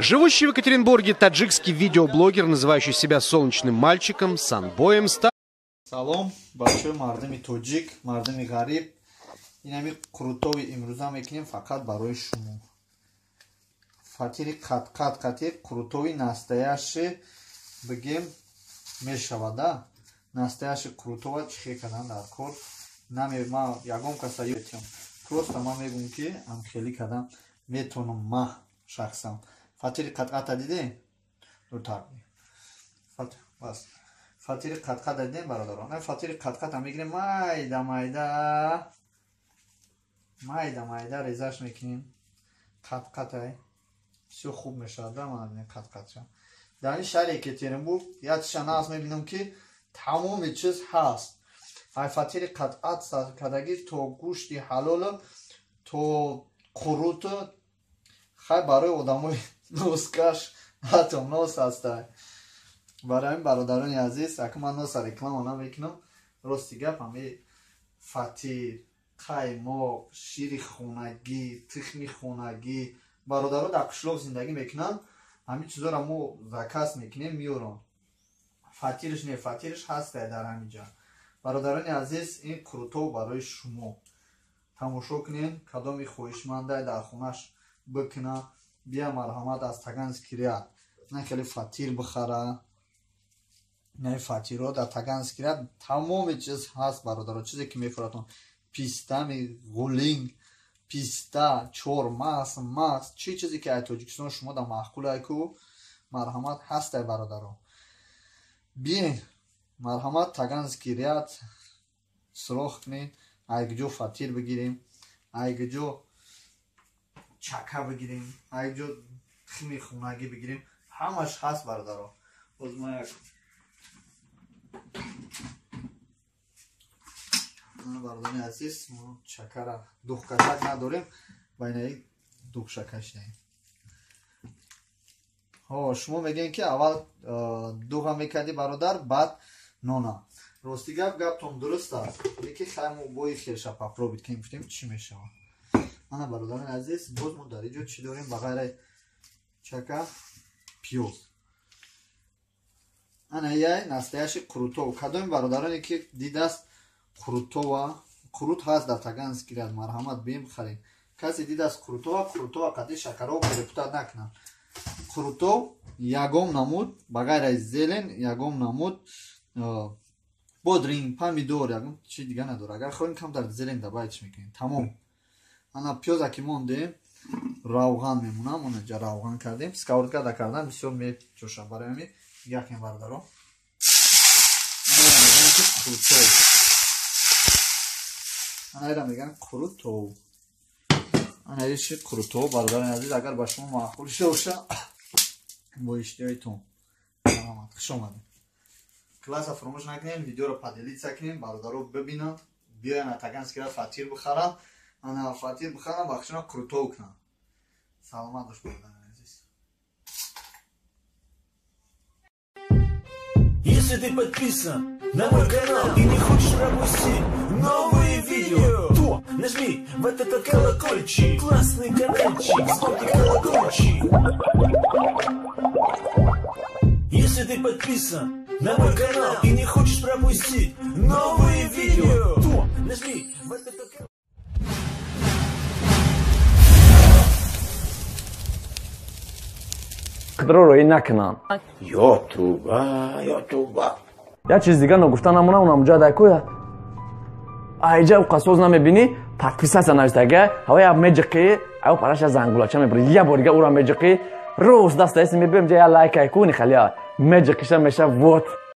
Живущий в Екатеринбурге таджикский видеоблогер, называющий себя солнечным мальчиком, Санбоем, стал... Салом, бачаҳои мардуми тоҷик, мардуми ғариб. Инами қурутови имрӯза мекунем фақат барои шумо. Фатири қатқат қати қурутови настоящий бигем мешавада. Настоящий қурутова чӣ хел кардан дар кор? Наме ма ягон каса ётям. Просто ман мегӯм ки амхелӣ кардан метавонам ма шахсан. Фатири қатқата дидем? Дуртар. Бас. Фатири қатқата дидем, бародарон? Фатири қатқата мегирем майда майда. Майда майда резаш мекунем. Қатқатай. Всё хуб мешавад, да, мана бинем қатқатша. Дар ин шаҳри Екатеринбург як чиза нағз мебинам ки тамоми чиз ҳаст. Ай фатири қатқат кардагӣ то гӯшти ҳалолу то қуруту хай барои одамои носкаш ҳатто нос ҳастай. Барои ҳамин бародарони азиз, ака ман носа реклама намекунам. Рости гап ҳами фатир, қаймоқ, шири хонагӣ, тухми хонагӣ бародаро дар қишлоқ зиндагӣ мекунанд. Ҳамин чизоро мо заказ мекунем, меорам. Фатирш не, фатирш ҳастай дар ҳамин ҷо. Бародарони азиз, ин қурутов барои шумо. Тамошо кунед, кадоми хоҳишмандай дар хонаш бикуна, бия марҳамат аз Таганский ряд. На хеле фатир бихара. На фатирҳо дар Таганский ряд тамоми чиз ҳаст, бародаро. Чизе ки мефуратон. Писта, ғулинг, писта, чормағз, мағз, чӣ чизе ки ай Тоҷикистон шумо дар маъқул айку, марҳамат ҳастай, бародаро. Биен, марҳамат Таганский ряд суроғ кунед, ай куҷо фатир бигирем, ай куҷо чака бигирем, ай куҷо тухми хонагӣ бигирем, ҳамаш ҳаст, бародаро. Боз ма як бародарони азиз, мо чакара духкашак надорем, ба инаи духшакашидаем. Ҳо, шумо мегӯед ки аввал дуға мекардӣ, бародар, баъд нона. Рости гап, гаптон дуруст аст, лекин хай мо бои хелша попробить кунем, гуфтем чӣ мешавад. Ана бародарони азиз, боз мо дар инҷо чӣ дорем ба ғайри чака? Пиёз. Ана яй настоящий қурутов. Кадоми бародароне ки дидаст қурутова, қурут ҳаст дар Таганский ряд, марҳамат бием бихарем. Касе дидаст қурутова, қурутова қади шакаров перепутать накунад. Қурутов ягон намуд, ба ғайр аз зелен, ягон намуд бодринг, помидор, ягон чи дига надорад. Агар хоҳем камтар зелен добавить мекунем. Тамом. Ана пиёза ки мондем, равған мемонам, онаҷа равған кардем. Сковородка да кардан бисёр мечошам, барои ҳамин якем, бародаро. Қурутов. Ана ира мегӯянд қурутов. Ана иши қурутов, бародарони азиз, агар ба шумо маъқул шуда боша, бо иштиҳоитон. Саломат, хуш омадед. Класса фаромӯш накунед, видеоро поделиться кунед, бародаро бибинанд, биёянд Таганский ряд фатир бихаранд, ана фатир бихаранд, бахшона қурутов кунанд. Саломат бош, бародарони азиз. Если ты подписан на мой канал и не хочешь пропустить новые видео, то нажми вот этот колокольчик, классный каналчик, звонкий колокольчик. Если ты подписан на мой канал и не хочешь пропустить новые видео, то нажми вот этот колокольчик. Худро роӣ накунанд. Ё туба, ё туба. Як чиз дига ногуфта намонам, унам ҷа дайкоя. Айҷа уқасоз намебинӣ, подписаться навиштага, ҳава я меҷиқӣ, аю параша зангулача мебурӣ, я бор дига ура меҷиқӣ, рӯз даста эси мебием ҷа я лайк айкуни халия, меҷиқиша меша вот.